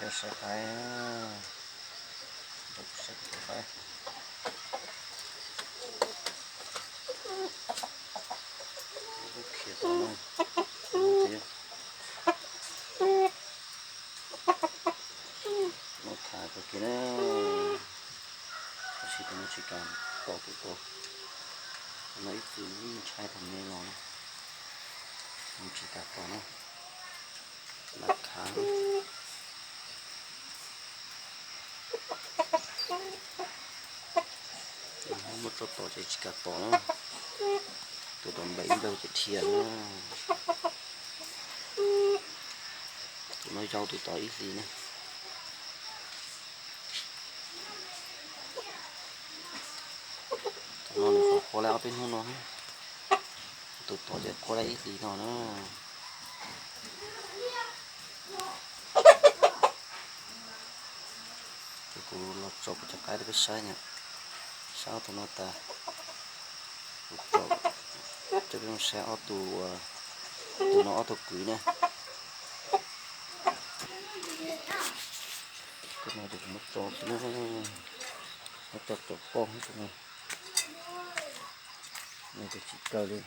Saib qaib, saib kuv tus qaib. Kuv khiav tom no, no thiab. No khav kawg kiag na, tab sis tus no tsis kam tom kuv tus. Tus no ib txwm ntshai thaum me los na, nws tsis kam tom na, lam khav. Muab tso tom ces tsis kam tom na. Tus tom nplaim ib nplaug ces dhia na. Tus no yau tus tom ib hlis na. Tus no nws qhuav qua laij ob peb hnub no, tus tom ces qua laij ib hlis no na. Ces kuv los tso kuv cov qaib rau peb saib na, saib ob tug no tas, kuv tso rau peb saib ob tug, tus no ob tug kwv na. Tus no ces kuv muab tso xwb na, muab tso tso poj tus no, nws tus tsis kaw li.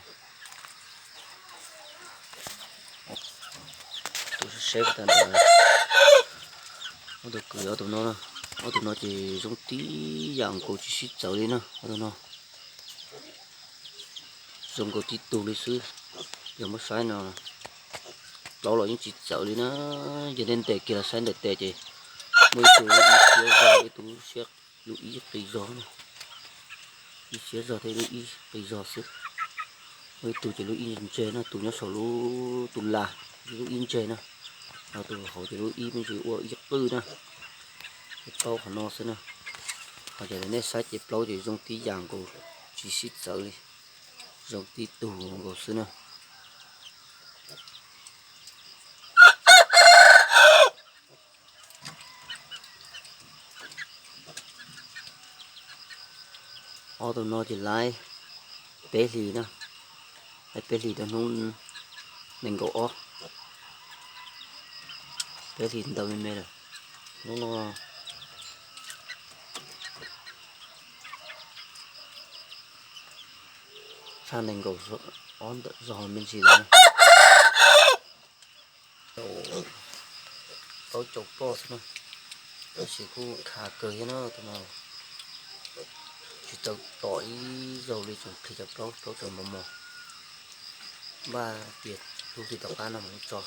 Tus seb tag ntawd, ob tug kwv ob tug no, ob tug no ces zoo tib yam nkaus tsis sib txawv li na, ob tug no zoo nkaus tib tug li xwb. Yog muab saib no, plaub los yeej tsis txawv li na. Yog nej ntes kiag los saib ntawm tes ces muaj ib tug lub ib siab zog, ib tug lub ib qis zog na. Ib siab zog thiab lub ib qis zog xwb. Muaj ib tug ces lub ib ntseg na, tus nyob saum lub tus las, lub ib ntseg na. Ho tus hauv ces lub ib me ntsis ua ib qwj na. Ces plaub qhov no xwb na. Ho ces nej saib ces plaub ces zoo tib yam nkaus, tsis sib txawv li, zoo tib tug nkaus xwb na. Ob tug no ces laib peb hlis na, laib peb hlis rau hnub nees nkaum ob, peb hlis ntau me me lawm. Hnub no tshaj nees nkaum ob ntawm zog me ntsis lawm. Plaub caum poj xwb na, tab sis kuj khav kawg thiab na tus no. Tsis tau tom ib zaug li, tseem plhis cov plaub, plaub tseem mos mos. Npaj tias lub hlis tom qab no mam li tso.